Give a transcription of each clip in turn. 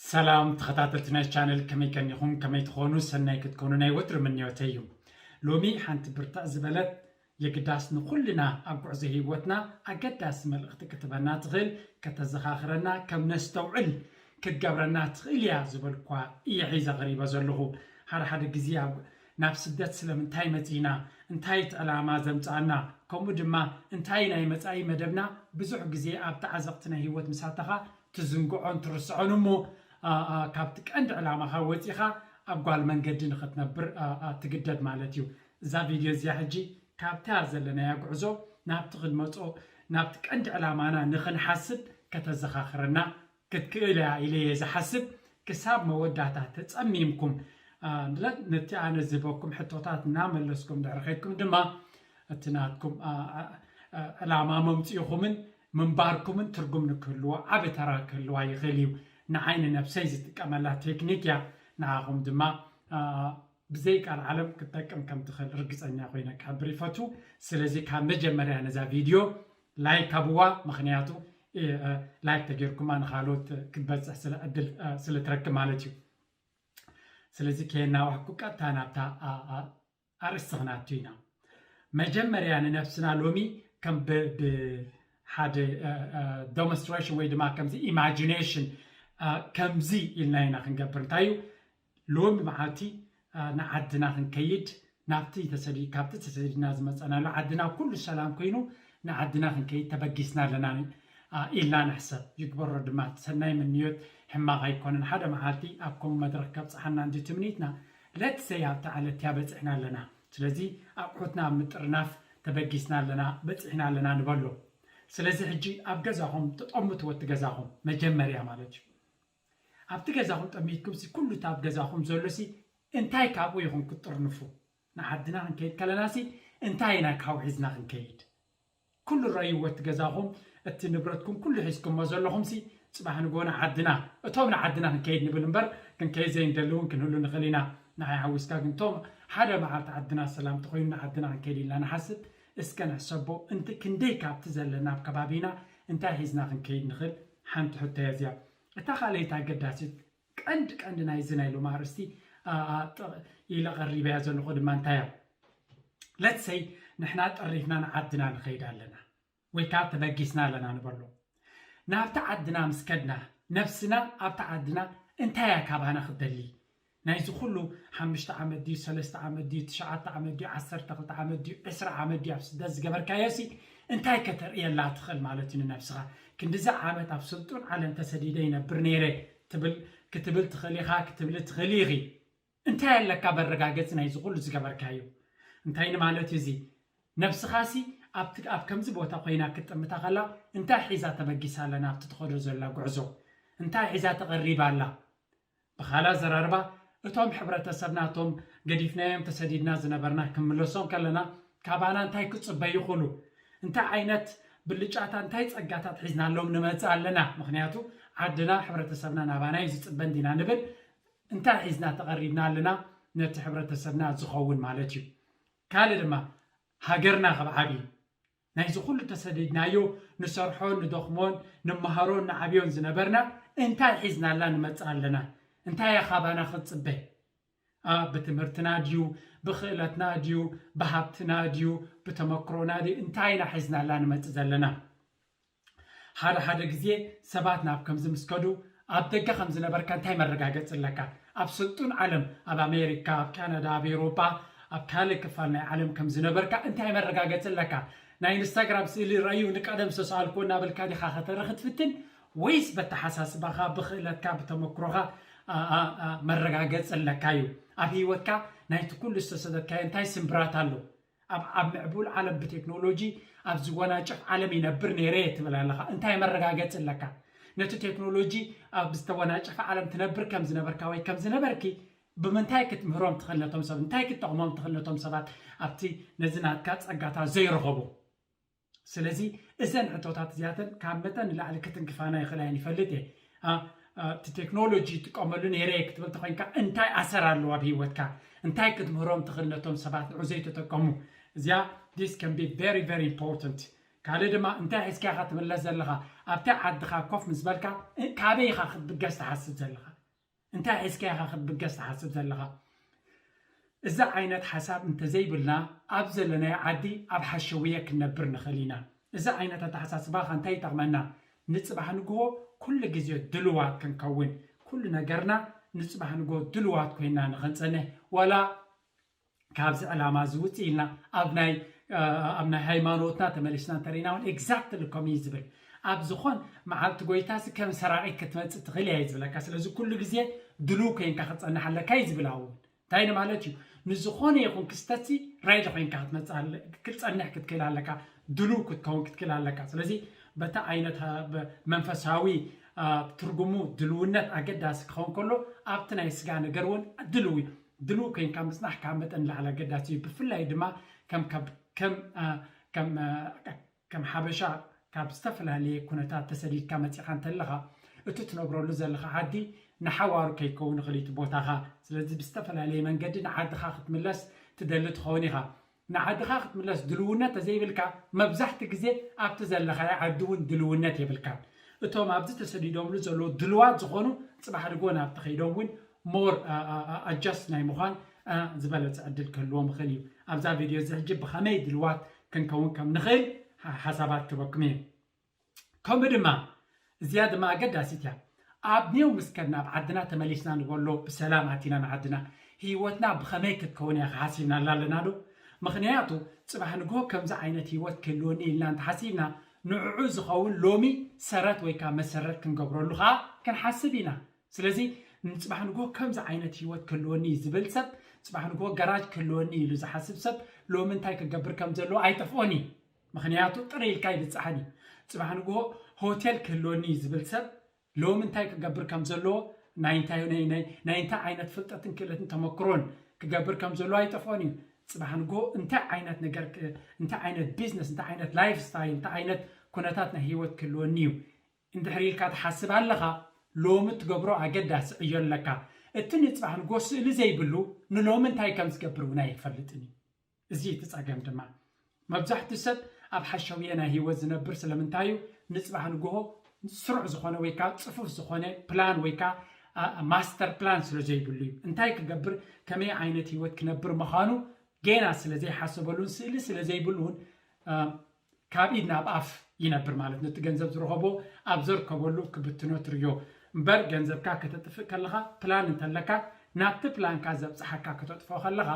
ሰላም ተኸታተልቲ ናይ ቻነል፣ ከመይ ቀኒኹም? ከመይ ትኾኑ? ሰናይ ክትኮኑ ናይ ወትሩ ምንዮተይ እዩ። ሎሚ ሓንቲ ብርትዕ ዝበለት የግዳስ ንኹልና ኣብ ጉዕዞ ህይወትና ኣገዳሲ መልእኽቲ ክትበና ትኽእል፣ ከተዘኻኽረና፣ ከም ነስተውዕል ክትገብረና ትኽእል እያ ዝበልኳ እየ ሒዘ ቀሪበ ዘለኹ። ሓደ ሓደ ግዜ ኣብ ናብ ስደት ስለምንታይ መጺእና? እንታይ እቲ ዕላማ ዘምጽኣና? ከምኡ ድማ እንታይ ናይ መጻኢ መደብና? ብዙሕ ግዜ ኣብቲ ዓዘቕቲ ናይ ህይወት ምስ ኣተኻ ትዝንግዖን ትርስዖን እሞ፣ ኣ፣ ኣ፣ ካብቲ ቀንዲ ዕላማኻ ወጺኻ ኣብ ጓል መንገዲ ንኽትነብር፣ ኣ፣ ኣ፣ ትግደድ ማለት እዩ። እዛ ቪድዮ እዚኣ ሕጂ ካብታ ዘለናያ ጉዕዞ ናብቲ ክንመጾ፣ ናብቲ ቀንዲ ዕላማና ንኽንሓስብ ከተዘኻኽረና ክትክእል እያ ኢለ እየ ዝሓስብ። ክሳብ መወዳእታ ተጸሚምኩም፣ ኣ፣ ለ-፣ ነቲ ኣነ ዝህበኩም ሕቶታት እናመለስኩም ድሕሪ ኸድኩም ድማ እቲ ናትኩም፣ ኣ፣ ኣ፣ ኣ፣ ዕላማ መምጽኢኹምን ምንባርኩምን ትርጉም ንክህልዎ ዓቢ ተራ ክህልዋ ይኽእል እዩ። ንዓይ ንነብሰይ ዝጥቀመላ ቴክኒክ እያ። ንዓኹም ድማ፣ ኣ፣ ብዘይ ቃል ዓለም ክትጠቅም ከም ትኽእል ርግጸኛ ኮይነ ክሕብር ይፈቱ። ስለዚ ካብ መጀመርያ ነዛ ቪድዮ ላይክ ሃብዋ፣ ምኽንያቱ፣ እ፣ እ፣ ላይክ ተጌርኩማ ንኻልኦት ክትበጽሕ ስለ ዕድል፣ እ፣ ስለ ትረክብ ማለት እዩ። ስለዚ ከየናዋሕኩ ቀጥታ ናብታ፣ ኣ፣ ኣ፣ ኣርእስቲ ክንኣቱ ኢና። መጀመርያ ንነብስና ሎሚ ከም ብ-፣ ብሓደ፣ እ፣ እ፣ ዶሞንስትሬሽን ወይ ድማ ከምዚ ኢማጂኔሽን፣ እ፣ ከምዚ ኢልና ኢና ክንገብር። እንታይ እዩ? ሎሚ መዓልቲ፣ እ፣ ንዓድና ክንከይድ፣ ናብቲ ተሰዲ-፣ ካብቲ ተሰዲድና ዝመጸናሉ ዓድና ኩሉ ሰላም ኮይኑ ንዓድና ክንከይድ ተበጊስና ኣለና፣ እ፣ ኢልና ንሕሰብ። ይግበሮ ድማ ሰናይ ምንዮት ሕማቕ ኣይኮነን። ሓደ መዓልቲ ኣብ ከምኡ መድረኽ ከብጽሓና እንዲ ትምኒትና፣ ለት ሰይ ኣብቲ ዓለትያ በጺሕና ኣለና። ስለዚ ኣቑሑትና ኣብ ምጥርናፍ ተበጊስና ኣለና፣ በጺሕና ኣለና ንበሎ። ስለዚ ሕጂ ኣብ ገዛኹም ተጠምትዎ፣ እቲ ገዛኹም መጀመርያ ማለት እዩ። ኣብቲ ገዛኹም ጠሚትኩም ሲ ኩሉ እቲ ኣብ ገዛኹም ዘሎ ሲ እንታይ ካብኡ ኢኹም ክትጥርንፉ? ንዓድና ክንከይድ ከለና ሲ እንታይ ኢና ካብኡ ሒዝና ክንከይድ? ኩሉ ረእይዎ እቲ ገዛኹም፣ እቲ ንብረትኩም ኩሉ ሒዝኩሞ ዘለኹም ሲ ጽባሕ ንግሆ ንዓድና፣ እቶም ንዓድና ክንከይድ ንብል እምበር ክንከይድ ዘይንደሊ እውን ክንህሉ ንኽእል ኢና። ንዓይ ሓዊስካ ግን እቶም ሓደ መዓልቲ ዓድና ሰላም ተኾይኑ ንዓድና ክንከይድ ኢልና ንሓስብ። እስከ ንሕሰቦ፣ እንት-፣ ክንደይ ካብቲ ዘለና ኣብ ከባቢና እንታይ ሒዝና ክንከይድ ንኽእል? ሓንቲ ሕቶ እያ እዚኣ። እታ ካልኣይቲ ኣገዳሲት ቀንዲ ቀንዲ ናይዚ ናይ ሎሚ ኣርእስቲ፣ ኣ፣ ኣ፣ ጥ-፣ ኢለ ቀሪበያ ዘለኹ ድማ እንታይ እያ? ለት ሰይ ንሕና ጠሪፍና ንዓድና ንኸይድ ኣለና ወይ ከዓ ተበጊስና ኣለና ንበሎ። ናብቲ ዓድና ምስ ከድና ነብስና ኣብቲ ዓድና እንታይ እያ ካባና ክትደሊ? ናይዚ ኩሉ ሓሙሽተ ዓመት ድዩ፣ ሰለስተ ዓመት ድዩ፣ ትሽዓተ ዓመት ድዩ፣ ዓሰርተ ክልተ ዓመት ድዩ፣ ዕስራ ዓመት ድዩ ኣብ ስደት ዝገበርካዮ ሲ እንታይ ከተርእየላ ትኽእል ማለት እዩ ንነብስኻ? ክንድዚ ዓመት ኣብ ስልጡን ዓለም ተሰዲደ ይነብር ነይረ ትብል፣ ክትብል ትኽእል ኢኻ፣ ክትብሊ ትኽእሊ ኢኺ። እንታይ ኣለካ መረጋገጺ ናይዚ ኩሉ ዝገበርካዮ? እንታይ ንማለት እዩ እዚ? ነብስኻሲ ኣብቲ፣ ኣብ ከምዚ ቦታ ኮይና ክትጥምታ ከላ እንታይ ሒዛ ተበጊሳ ኣላ ናብቲ ትኸዶ ዘላ ጉዕዞ? እንታይ ሒዛ ተቐሪባ ኣላ? ብኻልእ ኣዘራርባ፣ እቶም ሕብረተሰብና፣ እቶም ገዲፍናዮም ተሰዲድና ዝነበርና ክንምለሶም ከለና ካባና እንታይ ክጽበዩ ይኽእሉ? እንታይ ዓይነት ብልጫታት፣ እንታይ ጸጋታት ሒዝናሎም ንመጽእ ኣለና? ምኽንያቱ ዓድና፣ ሕብረተሰብና ናባና እዩ ዝጽበ እንዲና ንብል። እንታይ ሒዝና ተቐሪብና ኣለና? ነቲ ሕብረተሰብና ዝኸውን ማለት እዩ። ካልእ ድማ ሃገርና ካብ ዓብዪ ናይዚ ኩሉ ተሰዲድናዮ ንሰርሖን ንደኽሞን ንመሃሮን ንዓብዮን ዝነበርና እንታይ ሒዝናላ ንመጽእ ኣለና? እንታይ እያ ካባና ክትጽበ? ኣ፣ ብትምህርትና ድዩ? ብኽእለትና ድዩ? ብሃብትና ድዩ? ብተመክሮና ድዩ? እንታይ ኢና ሒዝናላ ንመጽእ ዘለና? ሓደ ሓደ ግዜ ሰባት ናብ ከምዚ ምስ ከዱ ኣብ ደገ ከም ዝነበርካ እንታይ መረጋገጺ ኣለካ? ኣብ ስልጡን ዓለም፣ ኣብ ኣሜሪካ፣ ኣብ ካናዳ፣ ኣብ ኤውሮጳ፣ ኣብ ካልእ ክፋል ናይ ዓለም ከም ዝነበርካ እንታይ መረጋገጺ ኣለካ? ናይ ኢንስታግራም ስእሊ ረኣዩ ንቀደም ዝተሰኣልኩ እናበልካ ዲኻ ከተርኢ ክትፍትን? ወይስ በተሓሳስባኻ፣ ብኽእለትካ፣ ብተመክሮኻ፣ ኣ፣ ኣ፣ ኣ፣ መረጋገጺ ኣለካ እዩ? ኣብ ህይወትካ ናይቲ ኩሉ ዝተሰደድካዮ እንታይ ስምብራት ኣሎ? ኣብ፣ ኣብ ምዕቡል ዓለም ብቴክኖሎጂ ኣብ ዝወናጨፍ ዓለም ይነብር ነይረ እየ ትብል ኣለኻ። እንታይ መረጋገጺ ኣለካ? ነቲ ቴክኖሎጂ ኣብ ዝተወናጨፈ ዓለም ትነብር ከም ዝነበርካ ወይ ከም ዝነበርኪ ብምንታይ ክትምህሮም ትኽእል ነቶም ሰብ? እንታይ ክትጠቕሞም ትኽእል ነቶም ሰባት ኣብቲ ነዚ ናትካ ጸጋታት ዘይረኸቡ? ስለዚ እዘን ሕቶታት እዚኣተን ካብ መጠን ንላዕሊ ክትንክፋና ይኽእላ እየን ይፈልጥ እየ። ኣ፣ ኣ፣ እቲ ቴክኖሎጂ ይጥቀመሉ ነይረ እየ ክትብል ተኾይንካ እንታይ ኣሰር ኣለዎ ኣብ ህይወትካ? እንታይ ክትምህሮም ትኽእል ነቶም ሰባት ንዑ ዘይተጠቀሙ? እዚኣ this can be very very important። ካልእ ድማ እንታይ ሒዝካ ኢኻ ትምለስ ዘለኻ? ኣብቲ ዓድኻ ኮፍ ምስ በልካ እ፣ ካበይ ኢኻ ክትብገስ ትሓስብ ዘለኻ? እንታይ ሒዝካ ኢኻ ክትብገስ ትሓስብ ዘለኻ? እዚ ዓይነት ሓሳብ እንተዘይብልና ኣብ ዘለናዮ ዓዲ ኣብ ሓሸውየ ክንነብር ንኽእል ኢና። እዚ ዓይነት ኣተሓሳስባኻ እንታይ ይጠቕመና? ንፅባሕ ንግሆ ኩሉ ግዜ ድልዋት ክንከውን፣ ኩሉ ነገርና ንፅባሕ ንግሆ ድልዋት ኮይና ንኽንፀንሕ፣ ዋላ ካብዚ ዕላማ እዚ ውፅእ ኢልና ኣብ ናይ ኣብ ናይ ሃይማኖትና ተመሊስና እንተሪእና እውን exactly ከምኡ እዩ ዝብል። ኣብ ዝኾን መዓልቲ ጎይታሲ ከም ሰራቒት ክትመፅእ ትኽእል እያ እዩ ዝብለካ። ስለዚ ኩሉ ግዜ ድሉው ኮይንካ ክትፀንሕ ኣለካ እዩ ዝብል። ኣብኡ እንታይ ንማለት እዩ? ንዝኾነ ይኹን ክስተትሲ ራይዲ ኮይንካ ክትመፅእ ኣለ- ክትፀንሕ ክትክእል ኣለካ፣ ድሉው ክትከውን ክትክእል ኣለካ። ስለዚ በቲ ዓይነት አ፣ ብ- መንፈሳዊ አ፣ ትርጉሙ ድልውነት ኣገዳሲ ክኸውን ከሎ ኣብቲ ናይ ስጋ ነገር እውን ድልው እዩ። ድሉው ኮይንካ ምፅናሕ ካብ መጠን ንላዕሊ ኣገዳሲ እዩ። ብፍላይ ድማ ከም ካብ ከም አ፣ ከም አ፣ ከም ሓበሻ ካብ ዝተፈላለየ ኩነታት ተሰዲድካ መፂኻ እንተለኻ እቲ ትነብረሉ ዘለኻ ዓዲ ንሓዋሩ ከይከውን ይኽእል እዩ እቲ ቦታኻ። ስለዚ ብዝተፈላለየ መንገዲ ንዓድኻ ክትምለስ ትደሊ ትኸውን ኢኻ። ንዓድኻ ክትምለስ ድልውነት ተዘይብልካ መብዛሕቲ ግዜ ኣብቲ ዘለኻዮ ዓዲ እውን ድልውነት የብልካን። እቶም ኣብዚ ተሰዲዶምሉ ዘለዉ ድልዋት ዝኾኑ ፅባሕ ድጎ ናብቲ ከይዶም እውን ሞር ኣጃስት ናይ ምዃን አ፣ ዝበለፀ ዕድል ክህልዎም ይኽእል እዩ። ኣብዛ ቪድዮ እዚ ሕጂ ብኸመይ ድልዋት ክንከውን ከም ንኽእል ሓ- ሓሳባት ክበኩም እየ። ከምኡ ድማ እዚኣ ድማ ኣገዳሲት እያ። ኣብ ኔው ምስ ከድና ኣብ ዓድና ተመሊስና ንበሎ ብሰላም ኣቲና ንዓድና ህይወትና ብኸመይ ክትከውን እያ ክሓሲብና ኣላለና ዶ? ምኽንያቱ ፅባሕ ንግሆ ከምዚ ዓይነት ህይወት ክህልወኒ ኢልና እንተሓሲብና ንዕዑ ዝኸውን ሎሚ ሰረት ወይ ከዓ መሰረት ክንገብረሉ ከዓ ክንሓስብ ኢና። ስለዚ ንፅባሕ ንግሆ ከምዚ ዓይነት ህይወት ክህልወኒ እዩ ዝብል ሰብ፣ ፅባሕ ንግሆ ገራጅ ክህልወኒ ኢሉ ዝሓስብ ሰብ ሎሚ እንታይ ክገብር ከም ዘለዎ ኣይጠፍኦን እዩ። ምኽንያቱ ጥረ ኢልካ ኣይብፅሓን እዩ። ፅባሕ ንግሆ ሆቴል ክህልወኒ እዩ ዝብል ሰብ ሎሚ እንታይ ክገብር ከም ዘለዎ ናይ እንታይ ናይ ናይ- ናይ እንታይ ዓይነት ፍልጠትን ክእለትን ተመክሮን ክገብር ከም ዘለዎ ኣይጠፍኦን እዩ። ፅባሕ ንግሆ እንታይ ዓይነት ነገር ክ- እንታይ ዓይነት ቢዝነስ እንታይ ዓይነት ላይፍ ስታይል እንታይ ዓይነት ኩነታት ናይ ህይወት ክህልወኒ እዩ እንድሕር ኢልካ ትሓስብ ኣለኻ፣ ሎሚ ትገብሮ ኣገዳሲ ዕዮ ኣለካ። እቲ ንፅባሕ ንጎ ስእሊ ዘይብሉ ንሎሚ እንታይ ከም ዝገብር እውን ኣይፈልጥን እዩ። እዚ እቲ ፀገም ድማ መብዛሕትኡ ሰብ ኣብ ሓሸውየ ናይ ህይወት ዝነብር ስለምንታይ እዩ? ንፅባሕ ንግሆ ስሩዕ ዝኾነ ወይ ከዓ ፅፉፍ ዝኾነ ፕላን ወይ ከዓ ማስተር ፕላን ስለ ዘይብሉ እዩ። እንታይ ክገብር ከመይ ዓይነት ህይወት ክነብር ምዃኑ ገና ስለ ዘይሓሰበሉን ስእሊ ስለ ዘይብሉን ካብ ኢድ ናብ ኣፍ ይነብር ማለት ነቲ ገንዘብ ዝረኸቦ ኣብ ዘርከበሉ ክብትኖ ትርዮ እምበር ገንዘብካ ከተጥፍእ ከለኻ ፕላን እንተለካ ናብቲ ፕላንካ ዘብፅሓካ ከተጥፎ ከለኻ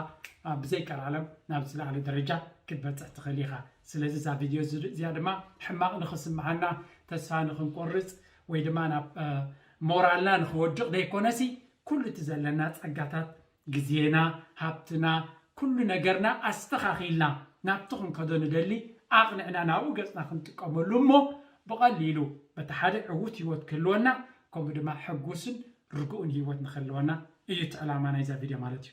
ብዘይቀላለም ናብ ዝለዓለ ደረጃ ክትበፅሕ ትኽእል ኢኻ። ስለዚ እዛ ቪድዮ እዚኣ ድማ ሕማቕ ንኽስምዓና ተስፋ ንኽንቆርፅ ወይ ድማ ናብ ሞራልና ንኽወድቕ ዘይኮነሲ ኩሉ እቲ ዘለና ፀጋታት ግዜና ሃብትና ኩሉ ነገርና ኣስተኻኺልና ናብቲ ክንከዶ ንደሊ ኣቕንዕና ናብኡ ገፅና ክንጥቀመሉ እሞ ብቐሊሉ በቲ ሓደ ዕዉት ህይወት ክህልወና ከምኡ ድማ ሕጉስን ርግኡን ህይወት ንክህልወና እዩ እቲ ዕላማ ናይዛ ቪድዮ ማለት እዩ።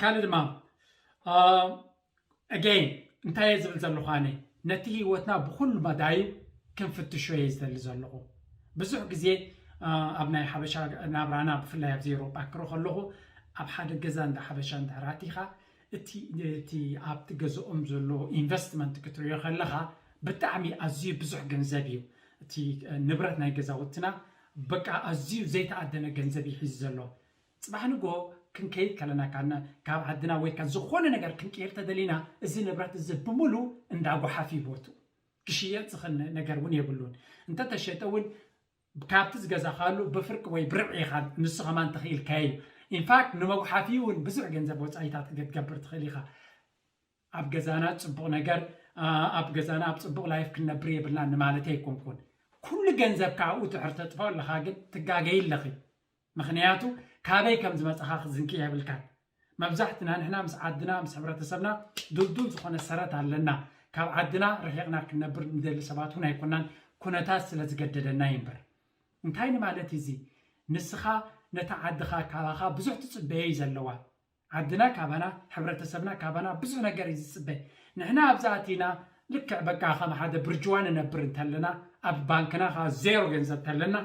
ካልእ ድማ ኣገይን እንታይ እየ ዝብል ዘለኹ ኣነ ነቲ ህይወትና ብኩሉ መዳዩ ክንፍትሾ እየ ዝደሊ ዘለኹ። ብዙሕ ግዜ ኣብ ናይ ሓበሻ ናብራና ብፍላይ ኣብዚ ኤሮጳ ክርኢ ከለኹ ኣብ ሓደ ገዛ እንዳ ሓበሻ እንድሕር ኣቲኻ እቲ እቲ ኣብቲ ገዝኦም ዘሎ ኢንቨስትመንት ክትሪኦ ከለኻ ብጣዕሚ ኣዝዩ ብዙሕ ገንዘብ እዩ። እቲ ንብረት ናይ ገዛውትና በቃ ኣዝዩ ዘይተኣደነ ገንዘብ እዩ ሒዙ ዘሎ። ፅባሕ ንጎ ክንከይድ ከለና ካብ ዓድና ወይ ካብ ዝኾነ ነገር ክንቅይር ተደሊና እዚ ንብረት እዚ ብምሉ እንዳ ጓሓፍ ይቦቱ ክሽየጥ ዝኽእል ነገር እውን የብሉን። እንተተሸጠ እውን ካብቲ ዝገዛኻሉ ብፍርቂ ወይ ብርብዒ ኢኻ ንሱ ከማን ተኽኢልካዮ እዩ። ኢንፋክት ንመጉሓፊ እውን ብዙሕ ገንዘብ ወፃኢታት ክትገብር ትኽእል ኢኻ። ኣብ ገዛና ፅቡቕ ነገር ኣብ ገዛና ኣብ ፅቡቕ ላይፍ ክንነብር የብልና ንማለተይ ኣይኮንኩን። ኩሉ ገንዘብካ ኣብኡ ድሕር ተጥፍኦ ኣለኻ ግን ትጋገይ ኣለኺ። ምኽንያቱ ካበይ ከም ዝመፅኻ ክትዝንኪ የብልካን። መብዛሕትና ንሕና ምስ ዓድና ምስ ሕብረተሰብና ድልዱል ዝኾነ ሰረት ኣለና። ካብ ዓድና ርሒቕና ክንነብር ንደሊ ሰባት እውን ኣይኮናን ኩነታት ስለ ዝገደደና እዩ እምበር። እንታይ ንማለት እዚ ንስኻ ነታ ዓድኻ ካባኻ ብዙሕ ትፅበየ እዩ ዘለዋ። ዓድና ካባና ሕብረተሰብና ካባና ብዙሕ ነገር እዩ ዝፅበ። ንሕና ኣብዚ ኣቲና ልክዕ በቃ ከም ሓደ ብርጅዋ ንነብር እንተለና ኣብ ባንክና ከዓ ዜሮ ገንዘብ እንተለና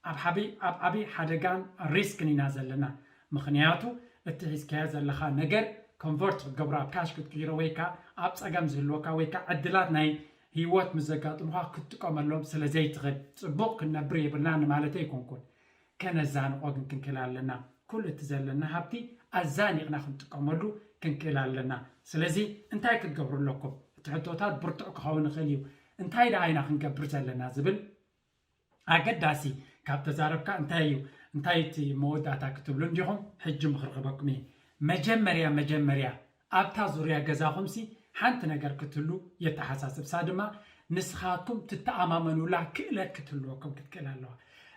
ኣብ ዓብይ ኣብ ዓብይ ሓደጋን ሪስክን ኢና ዘለና። ምኽንያቱ እቲ ሒዝካዮ ዘለኻ ነገር ኮንቨርት ክትገብሮ ኣብ ካሽ ክትቅይሮ ወይ ከዓ ኣብ ፀገም ዝህልወካ ወይ ከዓ ዕድላት ናይ ህይወት ምስ ዘጋጥሙኻ ክትጥቀመሎም ስለ ዘይትኽእል ፅቡቕ ክንነብር የብልና ንማለተይ ኣይኮንኩን። ከነዛንቆ ግን ክንክእል ኣለና። ኩሉ እቲ ዘለና ሃብቲ ኣዛኒቕና ክንጥቀመሉ ክንክእል ኣለና። ስለዚ እንታይ ክትገብሩ ኣለኩም? እቲ ሕቶታት ብርቱዕ ክኸውን ይኽእል እዩ። እንታይ ደኣ ኢና ክንገብር ዘለና ዝብል ኣገዳሲ ካብ ተዛረብካ እንታይ እዩ እንታይ እቲ መወዳእታ ክትብሉ እንዲኹም? ሕጂ ምኽሪ ክበኩም እየ። መጀመርያ መጀመርያ ኣብታ ዙርያ ገዛኹምሲ ሓንቲ ነገር ክትህሉ የተሓሳስብ። እሳ ድማ ንስኻትኩም ትተኣማመኑላ ክእለት ክትህልወኩም ክትክእል ኣለዋ።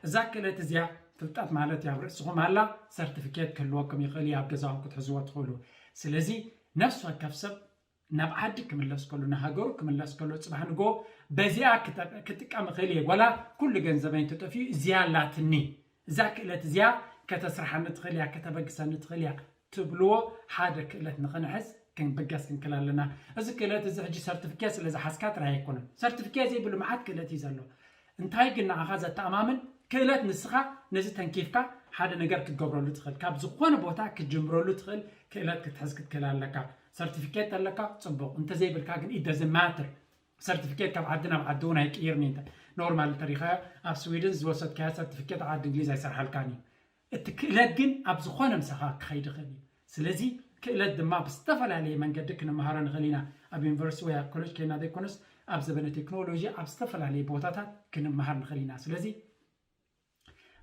እዛ ክእለት እዚኣ ፍልጠት ማለት እዩ። ኣብ ርእስኹም ኣላ። ሰርቲፊኬት ክህልወኩም ይኽእል እዩ፣ ኣብ ገዛኹም ክትሕዝዎ ትኽእሉ። ስለዚ ነፍሲ ወከፍ ሰብ ናብ ዓዲ ክምለስ ከሎ፣ ንሃገሩ ክምለስ ከሎ፣ ጽባሕ ንጎ በዚኣ ክጠ- ክጥቀም እኽእል እየ፣ ዋላ ኩሉ ገንዘበይ እንተጠፊኡ እዚኣ ኣላትኒ፣ እዛ ክእለት እዚኣ ከተስርሓኒ ትኽእል እያ፣ ከተበግሰኒ ትኽእል እያ ትብልዎ ሓደ ክእለት ንኽንሕዝ ክንብገስ ክንክእል ኣለና። እዚ ክእለት እዚ ሕጂ ሰርቲፊኬት ስለ ዝሓዝካ ጥራይ ኣይኮነን። ሰርቲፊኬት ዘይብሉ መዓት ክእለት እዩ ዘሎ። እንታይ ግን ንዓኻ ዘተኣማምን ክእለት ንስኻ ነዚ ተንኪፍካ ሓደ ነገር ክትገብረሉ ትኽእል፣ ካብ ዝኾነ ቦታ ክትጅምረሉ ትኽእል ክእለት ክትሕዝ ክትክእል ኣለካ። ሰርቲፊኬት ኣለካ ጽቡቕ፣ እንተዘይብልካ ግን it doesn't matter። ሰርቲፊኬት ካብ ዓዲ ናብ ዓዲ እውን ኣይቅይርን እዩ። እንተ ኖርማል እንተሪኻዮ ኣብ ስዊድን ዝወሰድካዮ ሰርቲፊኬት ኣብ ዓዲ እንግሊዝ ኣይሰርሓልካን እዩ። እቲ ክእለት ግን ኣብ ዝኾነ ምሳኻ ክኸይድ ይኽእል እዩ። ስለዚ ክእለት ድማ ብዝተፈላለየ መንገዲ ክንመሃሮ ንኽእል ኢና። ኣብ ዩኒቨርሲቲ ወይ ኣብ ኮሌጅ ከይና ዘይኮነስ ኣብ ዘበነ ቴክኖሎጂ ኣብ ዝተፈላለየ ቦታታት ክንመሃር ንኽእል ኢና። ስለዚ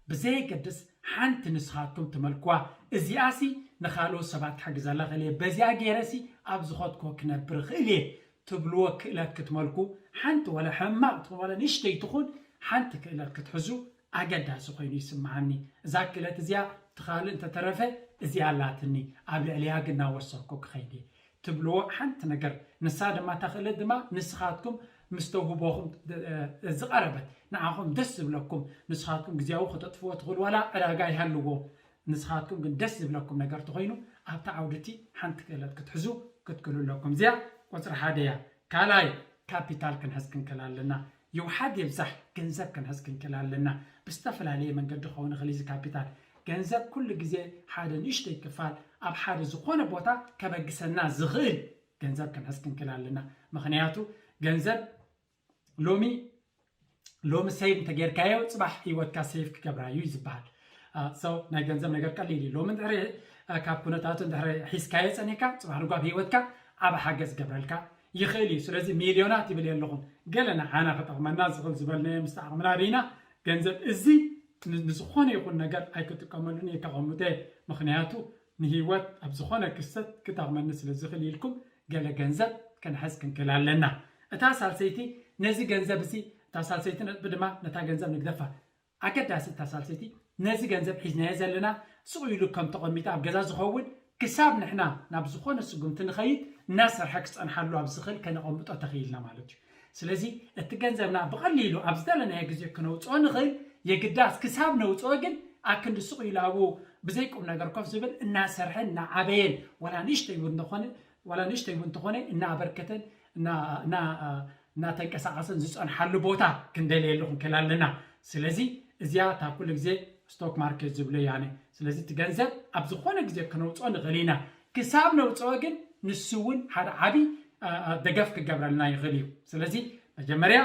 ብዘየገድስ ሓንቲ ንስኻትኩም ትመልክዋ እዚኣሲ ንኻልኦት ሰባት ክሕግዘላ ክእል እየ፣ በዚኣ ገይረሲ ኣብ ዝኸድኮ ክነብር እኽእል እየ ትብልዎ ክእለት ክትመልኩ ሓንቲ ወላ ሕማቕ ትኹን ወላ ንእሽተይ ትኹን ሓንቲ ክእለት ክትሕዙ ኣገዳሲ ኮይኑ ይስምዓኒ። እዛ ክእለት እዚኣ ትኻልእ እንተተረፈ እዚኣ ኣላትኒ ኣብ ልዕሊያ ግን እናወሰኽኩ ክኸይድ እየ ትብልዎ ሓንቲ ነገር ንሳ ድማ እታ ክእለት ድማ ንስኻትኩም ምስ ተውህቦኹም ዝቐረበት ንዓኹም ደስ ዝብለኩም ንስኻትኩም ግዜያዊ ከተጥፍዎ ትኽእሉ ዋላ ዕዳጋ ይሃልዎ ንስኻትኩም ግን ደስ ዝብለኩም ነገር ተኾይኑ ኣብቲ ዓውድቲ ሓንቲ ክእለት ክትሕዙ ክትክእሉ ኣለኩም። እዚኣ ቁፅሪ ሓደ እያ። ካልኣይ ካፒታል ክንሕዝ ክንክእል ኣለና። ይውሓድ ይብዛሕ ገንዘብ ክንሕዝ ክንክእል ኣለና። ብዝተፈላለየ መንገዲ ክኸውን ይኽእል እዚ ካፒታል። ገንዘብ ኩሉ ግዜ ሓደ ንእሽተይ ክፋል ኣብ ሓደ ዝኾነ ቦታ ከበግሰና ዝኽእል ገንዘብ ክንሕዝ ክንክእል ኣለና። ምኽንያቱ ገንዘብ ሎሚ ሎሚ ሴቭ እንተጌርካዮ ፅባሕ ህይወትካ ሴቭ ክገብራ እዩ ዝበሃል። ሰው ናይ ገንዘብ ነገር ቀሊል እዩ። ሎሚ እንድሕሪ ካብ ኩነታቱ እንድሕሪ ሒዝካዮ ፀኒሕካ ፅባሕ ንጓብ ህይወትካ ዓብ ሓገዝ ገብረልካ ይኽእል እዩ። ስለዚ ሚልዮናት ይብል የለኹም። ገለ ንዓና ክጠቕመና ዝኽእል ዝበልናዮ ምስ ተዓቕምና ርኢና ገንዘብ እዚ ን- ንዝኾነ ይኹን ነገር ኣይክጥቀመሉን እየ ከቐምጦ እየ። ምኽንያቱ ንህይወት ኣብ ዝኾነ ክስተት ክጠቕመኒ ስለ ዝኽእል ኢልኩም ገለ ገንዘብ ክንሕዝ ክንክእል ኣለና። እታ ሳልሰይቲ ነዚ ገንዘብ እዚ እታ ሳልሰይቲ ነጥቢ ድማ ነታ ገንዘብ ንግደፋ። ኣገዳሲ እታ ሳልሰይቲ ነዚ ገንዘብ ሒዝናዮ ዘለና ስቕ ኢሉ ከም ተቐሚጡ ኣብ ገዛ ዝኸውን ክሳብ ንሕና ናብ ዝኾነ ስጉምቲ ንኸይድ እናሰርሐ ክፀንሓሉ ኣብ ዝኽእል ከነቐምጦ ተኽኢልና ማለት እዩ። ስለዚ እቲ ገንዘብና ብቐሊሉ ኣብ ዝደለናዮ ግዜ ክነውፅኦ ንኽእል የግዳስ ክሳብ ነውፅኦ ግን ኣክንዲ ስቕ ኢሉ ኣብኡ ብዘይ ቁም ነገር ኮፍ ዝብል እናሰርሐን እናዓበየን ወላ ንእሽተይ እውን እንተኾነ ዋላ ንእሽተይ እውን እንተኾነ እናኣበርከተን እና- እና- እናተንቀሳቐሰን ዝፀንሓሉ ቦታ ክንደልየሉ ክንክእል ኣለና። ስለዚ እዚኣ እታ ኩሉ ግዜ ስቶክ ማርኬት ዝብሎ እያ። ስለዚ እቲ ገንዘብ ኣብ ዝኾነ ግዜ ክነውፅኦ ንኽእል ኢና። ክሳብ ነውፅኦ ግን ንሱ እውን ሓደ ዓብዪ ደገፍ ክገብረልና ይኽእል እዩ። ስለዚ መጀመርያ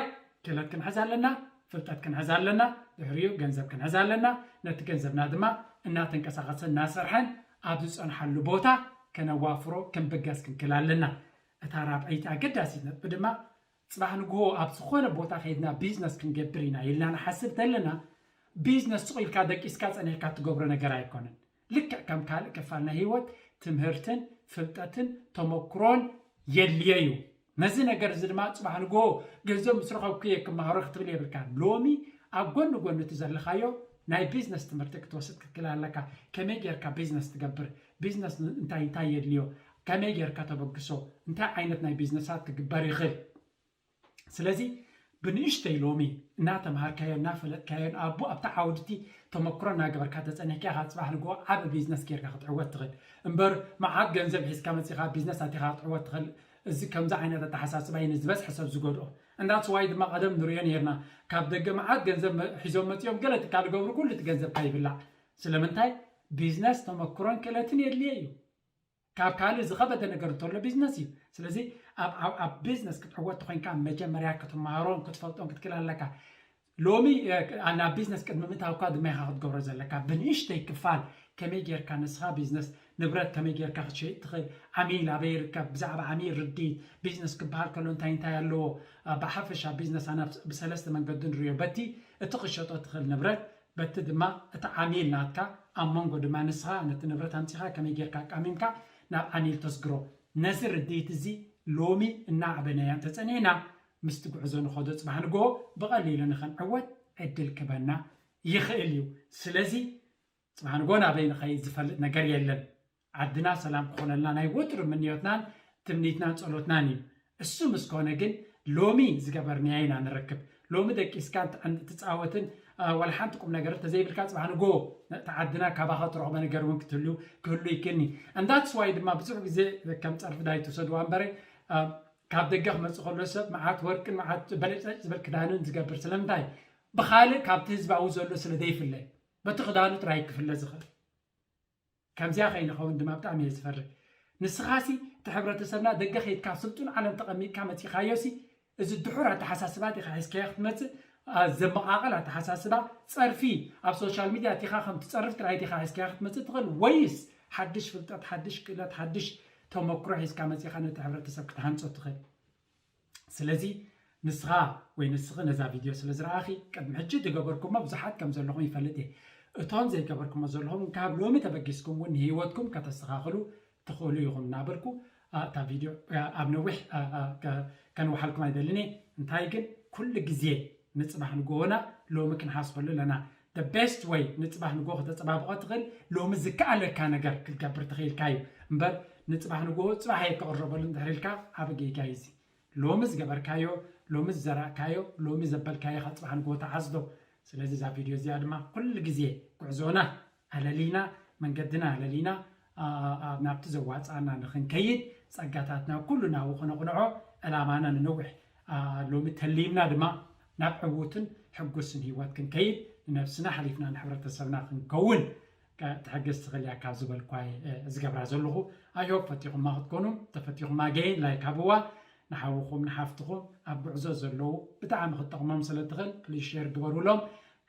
ክእለት ክንሕዝ ኣለና፣ ፍልጠት ክንሕዝ ኣለና፣ ድሕሪኡ ገንዘብ ክንሕዝ ኣለና። ነቲ ገንዘብና ድማ እናተንቀሳቐሰ እናሰርሐን ኣብ ዝፀንሓሉ ቦታ ከነዋፍሮ ክንብገስ ክንክእል ኣለና። እታ ራብዐይቲ ኣገዳሲት ነጥቢ ድማ ፅባሕ ንግሆ ኣብ ዝኾነ ቦታ ከይድና ቢዝነስ ክንገብር ኢና ኢልና ንሓስብ ተለና ቢዝነስ ስቕ ኢልካ ደቂስካ ፀኒሕካ ትገብሮ ነገር ኣይኮነን። ልክዕ ከም ካልእ ክፋል ናይ ህይወት ትምህርትን ፍልጠትን ተመክሮን የድልዮ እዩ። ነዚ ነገር እዚ ድማ ፅባሕ ንግሆ ገንዘብ ምስ ረኸብኩ እየ ክመሃሮ ክትብል የብልካን። ሎሚ ኣብ ጎኒ ጎኒ እቲ ዘለኻዮ ናይ ቢዝነስ ትምህርቲ ክትወስድ ክትክእል ኣለካ። ከመይ ጌርካ ቢዝነስ ትገብር፣ ቢዝነስ እንታይ እንታይ የድልዮ፣ ከመይ ጌርካ ተበግሶ፣ እንታይ ዓይነት ናይ ቢዝነሳት ክግበር ይኽእል። ስለዚ ብንእሽተይ ሎሚ እናተምሃርካዮ እናፈለጥካዮን ኣብኡ ኣብቲ ዓውድቲ ተመክሮ እናገበርካ ተፀኒሕካ ኢኻ ፅባሕ ንግሆ ዓብ ቢዝነስ ጌርካ ክትዕወት ትኽእል እምበር መዓት ገንዘብ ሒዝካ መፂኻ ቢዝነስ ኣቲኻ ክትዕወት ትኽእል። እዚ ከምዚ ዓይነት ኣተሓሳስባ እዩ ንዝበዝሐ ሰብ ዝጎድኦ። እንዳትስዋይ ድማ ቀደም ንሪኦ ነርና ካብ ደገ መዓት ገንዘብ ሒዞም መፂኦም ገለ ትካል ገብሩ ኩሉ እቲ ገንዘብካ ይብላዕ። ስለምንታይ? ቢዝነስ ተመክሮን ክእለትን የድልየ እዩ። ካብ ካልእ ዝኸበደ ነገር እንተሎ ቢዝነስ እዩ። ስለዚ ኣብ ኣብ- ኣብ ቢዝነስ ክትዕወት ተኮይንካ መጀመርያ ክትመሃሮን ክትፈልጦን ክትክእል ኣለካ። ሎሚ ናብ ቢዝነስ ቅድሚ ምእታውካ ድማ ኢኻ ክትገብሮ ዘለካ። ብንእሽተይ ክፋል ከመይ ጌርካ ንስኻ ቢዝነስ ንብረት ከመይ ጌርካ ክትሸይጥ ትኽእል፣ ዓሚል ኣበይ ይርከብ፣ ብዛዕባ ዓሚል ርድኢት፣ ቢዝነስ ክበሃል ከሎ እንታይ እንታይ ኣለዎ፣ ብሓፈሻ ቢዝነስ ኣና ብሰለስተ መንገዲ ንሪኦ። በቲ እቲ ክሸጦ ትኽእል ንብረት፣ በቲ ድማ እቲ ዓሚል ናትካ፣ ኣብ መንጎ ድማ ንስኻ ነቲ ንብረት ኣምፂኻ ከመይ ጌርካ ኣቃሚምካ ናብ ዓሚል ተስግሮ። ነዚ ርድኢት እዚ ሎሚ እናዕበናያ እንተፀኒዕና ምስቲ ጉዕዞ ንኸዶ ጽባሕ ንግሆ ብቐሊሉ ንኸንዕወት ዕድል ክበና ይኽእል እዩ። ስለዚ ጽባሕ ንግሆ ናበይ ንኸይድ ዝፈልጥ ነገር የለን። ዓድና ሰላም ክኾነልና ናይ ወትሩ ምንዮትናን ትምኒትናን ጸሎትናን እዩ። እሱ ምስ ኮነ ግን ሎሚ ዝገበርናዮ ኢና ንረክብ። ሎሚ ደቂስካ ትጻወትን ዋላ ሓንቲ ቁም ነገር እንተዘይብልካ ጽባሕ ንግሆ እቲ ዓድና ካባኻ ትረኽቦ ነገር እውን ክትህሉ ክህሉ ይክእልኒ። And that's why ድማ ብዙሕ ግዜ ከም ጸርፊ ዳይ ትውሰድዋ እምበረ ካብ ደገ ክመጽእ ከሎ ሰብ መዓት ወርቅን መዓት በለጭለጭ ዝበል ክዳንን ዝገብር ስለምንታይ? ብኻልእ ካብቲ ህዝባዊ ዘሎ ስለ ዘይፍለ በቲ ክዳኑ ጥራይ ክፍለ ዝኽእል። ከምዚኣ ከይንኸውን ድማ ብጣዕሚ እየ ዝፈርህ። ንስኻሲ እቲ ሕብረተሰብና ደገ ከይድካ ኣብ ስልጡን ዓለም ተቐሚጥካ መጺኻዮሲ እዚ ድሑር ኣተሓሳስባ ዲኻ ሒዝካዮ ክትመጽእ ዘመቓቐል ኣተሓሳስባ ጸርፊ ኣብ ሶሻል ሚድያ እቲኻ ከም ትጸርፍ ጥራይ ዲኻ ሒዝካዮ ክትመጽእ ትኽእል ወይስ ሓድሽ ፍልጠት ሓድሽ ክእለት ሓድሽ ተመክሮ ሒዝካ መጺኻ ነቲ ሕብረተሰብ ክትሃንጾ ትኽእል? ስለዚ ንስኻ ወይ ንስኺ ነዛ ቪድዮ ስለ ዝረኣኺ ቅድሚ ሕጂ ዝገበርኩሞ ብዙሓት ከም ዘለኹም ይፈልጥ እየ። እቶም ዘይገበርኩሞ ዘለኹም ካብ ሎሚ ተበጊስኩም እውን ንህይወትኩም ከተስተኻኽሉ ትኽእሉ ኢኹም እናበልኩ እታ ቪድዮ ኣብ ነዊሕ ከንውሓልኩም ኣይደልን እየ። እንታይ ግን ኩሉ ግዜ ንፅባሕ ንጎሆና ሎሚ ክንሓስበሉ ኣለና። The best way ንፅባሕ ንጎ ከተፀባብቆ ትኽእል ሎሚ ዝከኣለካ ነገር ክትገብር ትኽእልካ እዩ እምበር ንፅባሕ ንጎሆ ፅባሕ እየ ክቕረበሉ እንድሕር ኢልካ ዓብ ጌጋ እዩ እዚ። ሎሚ ዝገበርካዮ፣ ሎሚ ዝዘራእካዮ፣ ሎሚ ዘበልካዮ ኢኻ ፅባሕ ንጎ ተዓዝዶ። ስለዚ እዛ ቪድዮ እዚኣ ድማ ኩሉ ግዜ ጉዕዞና ኣለሊና መንገድና ኣለሊና ናብቲ ዘዋፅኣና ንክንከይድ ጸጋታትና ኩሉ ናብኡ ክነቕንዖ ዕላማና ንነውሕ ሎሚ ተሊምና ድማ ናብ ዕዉትን ሕጉስን ህይወት ክንከይድ ንነብስና ሓሊፍና ንሕብረተሰብና ክንከውን ትሕግዝ ትኽእል እያ ካብ ዝበልኳ ዝገብራ ዘለኹ። I hope ፈቲኹማ ክትኮኑ ተፈቲኹማ ገይን ላይክ ሃብዋ ንሓውኹም ንሓፍትኹም ኣብ ጉዕዞ ዘለዉ ብጣዕሚ ክትጠቕሞም ስለ ትኽእል ፕሊዝ ሼር ግበሩሎም።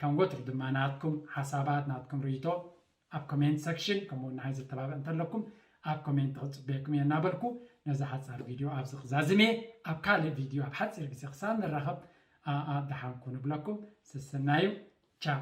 ከም ወትሩ ድማ ናትኩም ሓሳባት ናትኩም ርእይቶ ኣብ ኮሜንት ሰክሽን ከምኡ ንዓይ ዘተባብዕ እንተለኩም ኣብ ኮሜንት ክፅበየኩም እየ እናበልኩ ነዛ ሓፃር ቪድዮ ኣብዚ ክዛዝም እየ። ኣብ ካልእ ቪድዮ ኣብ ሓፂር ግዜ ክሳብ ንራኸብ ደሓንኩ ንብለኩም። ስስናዩ ቻው።